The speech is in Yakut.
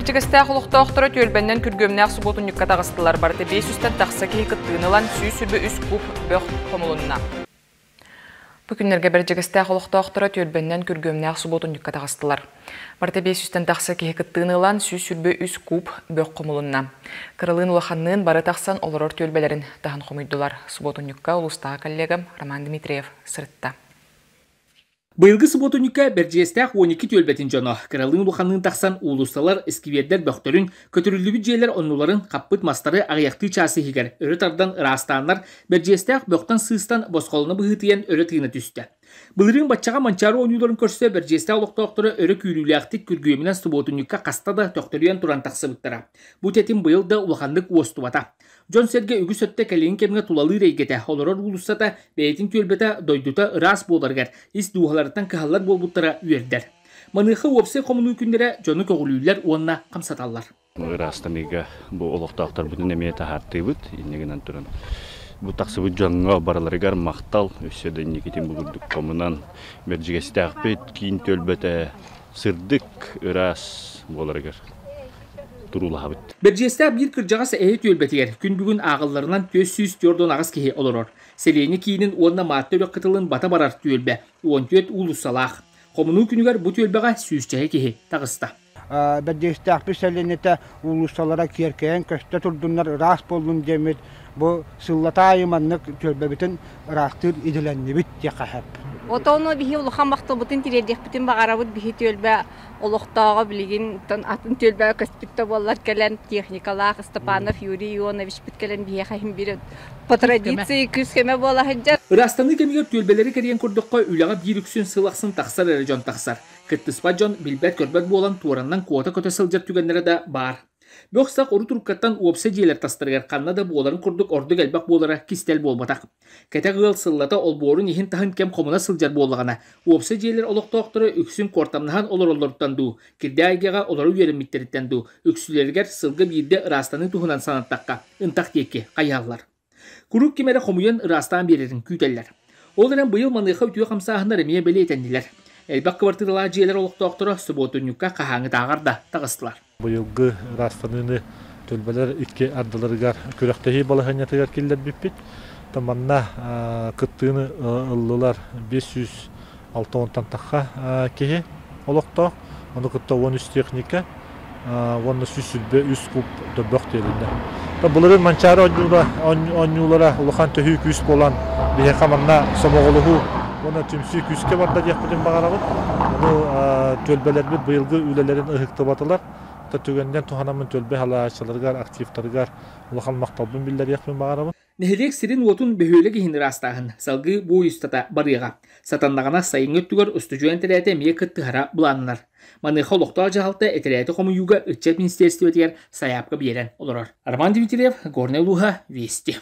Бэрдьигэстээх олохтоохторо түөлбэннэн күргүөмнээх субуотунньукка таҕыстылар. Барыта 500-тэн тахса киһи кыттыыны ылан, 123 куб бөх хомулунна. Бу күннэргэ Бэрдьигэстээх олохтоохторо түөлбэннэн күргүөмнээх субуотунньукка таҕыстылар. Барыта 500-тэн тахса киһи кыттыыны ылан, 123 куб бөх хомулунна. Кыралыын улаханныын бары тахсан олорор түөлбэлэрин таһын хомуйдулар. Субуотунньукка улуустааҕы коллегам Роман Дмитриев сырытта. Быйылгы субуотунньукка Бэрдьигэстээх 12 түөлбэтин дьоно кыралыын-улаханныын тахсан уулуссалар, искибиэрдэр бөхтөрүн, көтүрүллүбүт дьиэлэр оннуларын, хаппыт мастары аҕыйахтыы чаас иһигэр өрө тардан ыраастааннар, Бэрдьигэстээх бөхтөн-сыыстан босхолоно быһыытыйан өрө тыына түстэ. Былырыын баччаҕа Манчаары оонньууларын көрсө Бэрдьигэстээх олохтоохторо өрө күүрүүлээхтик күргүөмүнэн субуотунньукка хаста да төхтөрүйэн туран тахсыбыттара. Бу тэтим быйыл да улаханнык уостубата. Дьон-сэргэ үгүс өттө кэлиҥҥи кэмҥэ тулалыыр эйгэтэ, олорор уулуссата, бэйэтин түөлбэтэ, дойдута ыраас буоларыгар ис дууһаларыттан кыһаллар буолбуттара үөрдэр. Маныаха уопсай хомунуу күннэрэ дьону көҕүлүүллэр уонна хамсаталлар. Ыраастаныыга бу олохтоохторбутун эмиэ таһаартыыбыт. Инньэ гынан туран бу тахсыбыт дьоҥҥо барыларыгар махтал. Өссө да инникитин бу курдук хомунан Бэрдьигэстээхпит киин түөлбэтэ сырдык, ыраас буоларыгар туруулаһабыт. Бэрдьигэстээх биир кырдьаҕас эһэ түөлбэтигэр күн бүгүн ааҕылларынан 448 киһи олорор. Сэлиэнньэ киинин уонна Маатта үрэх кытылын бата барар түөлбэ 14 уулуссалаах. Хомунуу күнүгэр бу түөлбэҕэ сүүсчэһэ киһи таҕыста. Бэрдьигэстээхпит сэлиэнньэтэ уулуссалара киэркэйэн көстө турдуннар, ыраас буоллун диэммит бу сыллата аайы маннык түөлбэбитин ыраастыыр идэлэннибит диэххэ сөп. Отону биһи улахан махталбытын тириэрдиэхпитин баҕарабыт. Биһи түөлбэ олохтооҕо билигин атын түөлбэҕэ көспүт да буоллар кэлэн техникалаах Степанов Юрий Ионовичпыт кэлэн биһиэхэ иһин биир по традиции күүс-көмө буола сылдьар. Ыраастаныы кэмигэр түөлбэлэри кэрийэн көрдөххө, үлэҕэ биир үксүн сыл ахсын тахсар эрэ дьон тахсар. Кыттыспат дьон билбэт-көрбөт буолан туораннан куота көтө сылдьар түгэннэрэ да баар. Бөх-сах урут уруккаттан уопсай дьиэлэр тастарыгар ханна да буоларын курдук ордук элбэх буолара кистэл буолбатах. Кэтэх ыал сыллата олбуорун иһин-таһын кэм хомуна сылдьар буоллаҕына, уопсай дьиэлэр олохтоохторо үксүн куортамнаһан олороллоруттан дуу, кирдээх эйгэҕэ олоро үөрэммиттэриттэн дуу, үксүлэригэр сылга биирдэ ыраастаныы туһунан санаттахха, ынтах диэки хайыһаллар. Куруук ким эрэ хомуйан ыраастаан биэрэрин күүтэллэр. Ол эрэн быйыл маныаха үтүө хамсааһыннар эмиэ бэлиэтэннилэр. Элбэх кыбартыыралаах дьиэлэр олохтоохторо субуотунньукка хаһааҥҥытааҕар да таҕыстылар. Быйылгы ыраастаныыны түөлбэлэр икки ардыларыгар күрэхтэһии балаһыанньатыгар киллэрбиппит. Манна кыттыыны ыллылар 560 тахха киһи олохтоох, ону кытта 13 техника уонна 123 куб дөбөх тиэлиннэ. Былырыын Манчаары оонньуулара улахан төһүү күүс буолан биһиэхэ манна сомоҕолоһуу уонна түмсүү күүскэ барда диэхпитин баҕарабыт. Ону түөлбэлэрбит быйылгы үлэлэрин ыһыктыбатылар. Түгэнинэн туһанаммын түөлбэ салайааччыларыгар, активтарыгар улахан махталбын биллэриэхпин баҕарабын. Нэһилиэк сирин-уотун бөһүөлэк иһин ыраастааһын салгыы бу устата барыаҕа. Сатаннаҕына сайыҥҥы өттүгэр устудьуон этэрээтэ эмиэ кыттыһара былааннанар. Маныаха олохтоох дьаһалта этэрээти хомуйууга ыччат министиэристибэтигэр сайаапка биэрэн олорор. Роман Дмитриев, Горнай улууһа, Вести.